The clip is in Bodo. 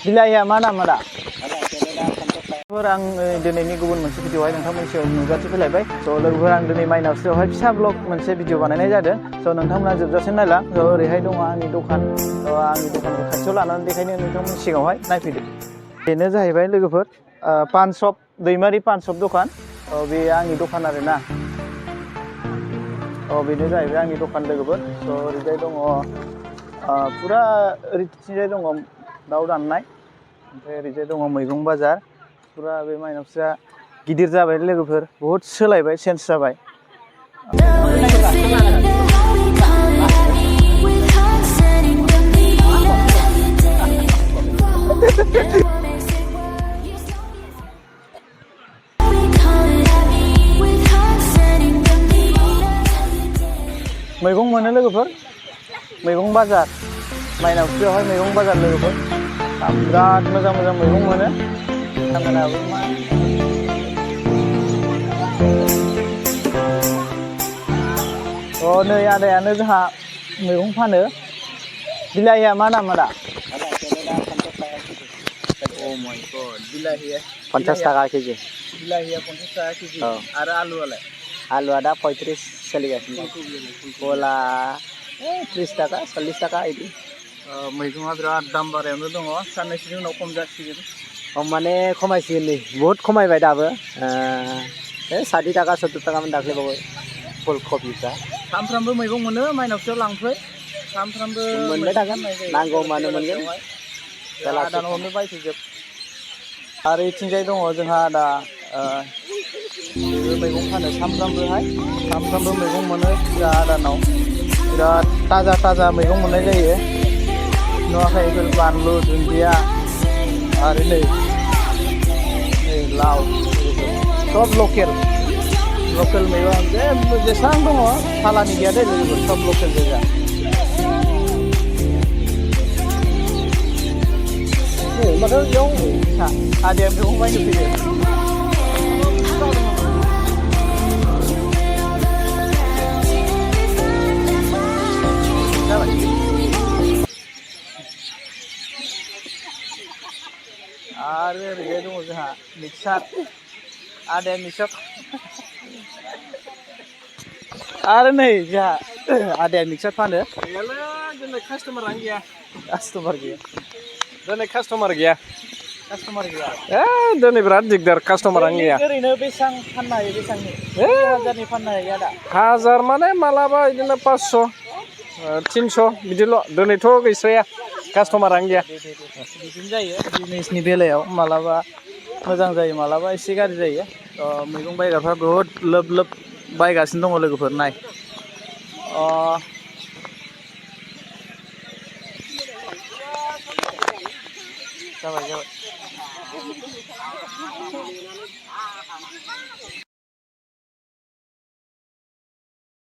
बिलाहिया मा नाम आदा? आं दिनैनि गुबुन मोनसे भिडिअ'आवहाय नोंथांमोननि सिगाङाव नुजाथि फैलायबाय। स' लोगोफोर आं दिनै माइनावस्रियावहाय फिसा ब्लग मोनसे भिडिअ बानायनाय जादों। स' नोंथांमोना जोबजासिम नायलां। स' ओरैहाय दङ आंनि दखान। आंनि दखानखौ खाथियाव लानानै देखायनो नोंथांमोननि सिगाङावहाय नायफैदो। बेनो जाहैबाय लोगोफोर पान शप दैमारि पान शप दखान। बे आंनि दखान आरोना। बेनो जाहैबाय आंनि दखान लोगोफोर। स' ओरैजाय दङ फुरा ओरैथिंजाय दङ दाउ दाननाय, ओमफ्राय ओरैजाय दङ मैगं बाजार। फुरा बे माइनावस्रिया गिदिर जाबाय लोगोफोर, बहुद सोलायबाय, चेन्ज जाबाय। मैगं मोनो लोगोफोर, मैगं बाजार माइनावस्रियावहाय मैगं बाजार लोगोफोर। बिराद मोजां मोजां मैगं मोनो। नै आदायानो जोंहा मैगं फानो। बिलाहिया मा नाम आदा? बिलाहिया 50 थाखा केजि। बिलाहिया 50 थाखा केजि। आरो आलुआलाय? आलुआ दा 35 सोलिगासिनो दं। कला 30 थाखा 40 थाखा इदि। मैगङा बिराद दाम बारायावनो दङ। साननैसोनि उनाव खम जासिगोन। माने खमायसिगोन नै, बहुद खमायबाय दाबो। 60 थाखा 70 थाखामोन दाख्लैबावै फुल कबिफ्रा। सानफ्रामबो मैगं मोनो माइनावस्रियाव लांफै। सानफ्रामबो मोनबाय थागोन, नांगौ मानो मोनगोन। आदानावनो बायफैजोब। आरो इथिंजाय दङ जोंहा आदा बेबो मैगं फानो सानफ्रामबोहाय। सानफ्रामबो मैगं मोनो जोंहा आदानाव। बिराद ताजा ताजा मैगं मोननाय जायो। नुवाखै बेफोर बानलु, दुन्दिया आरो नै लाव, सब लकेल मैगं। जेसेबां दङ सालानि गैया दे लोगोफोर, सब लकेल गोजा। माथो बेयाव आदाया मैगं बायनो फैयो। आरो ओरैजाय दङ जोंहा मिक्सार, आदाया मिक्सार। आरो नै जोंहा आदाया मिक्सार फानो। दिनै कास्टमारानो गैया। दिनै कास्टमार गैया। दिनै बिराद दिगदार, कास्टमारानो गैया। ओरैनो बेसेबां फाननो हायो, बेसेबांनि? हाजारनि फाननो हायो आदा? हाजार माने मालाबा बिदिनो 500 300 बिदिल'। दिनैथ' गैस्राया, कास्टमारानो गैया। बिदिनो जायो बिजनेसनि बेलायाव, मालाबा मोजां जायो, मालाबा एसे गाज्रि जायो। मैगं बायग्राफ्रा बहुद लोब लोब बायगासिनो दङ लोगोफोर, नाय। जाबाय।